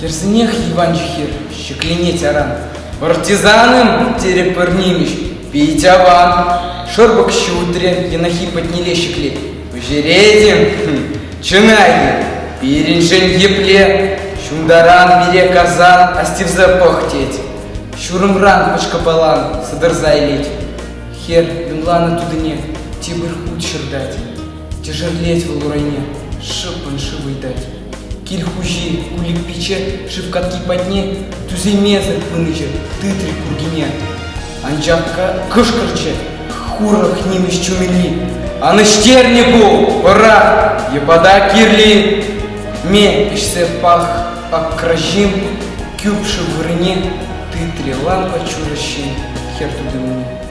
Кӗрсенех йӑванчӗ хӗр, ҫӗкленет аран. «Партизаным!» терӗ пӗр нимӗҫ. «Пит аван!» Шӑрпӑк ҫутрӗ, Енахи патнелле ҫӗклет. «Вӗҫеретӗн? Чӑнах-и? Пирӗншӗн епле? Ҫунтаран пире касан астивсе пӑх!» тет. Ҫурӑмран пӑчкӑпалан сӑтӑрса илет. Хӗр юнланӑ тутине тепӗр хут ҫыртать. Тӗшӗрлет вӑл урайне, шӑппӑн шыв ыйтать. Кил хуҫи Кулик пичче шыв катки патне тӳсеймесӗр пынӑччӗ, тытрӗ куркине. Анчах кӑшкӑрчӗ хурӑх нимӗҫ чумилли. Ан ӗҫтернӗ ку, пӑрах, йӑпата кирли. Ме ӗҫсе пах аккраҫим, кӳпшӗ вырӑнне тытрӗ лампа чурӑҫҫин хӗр тутине.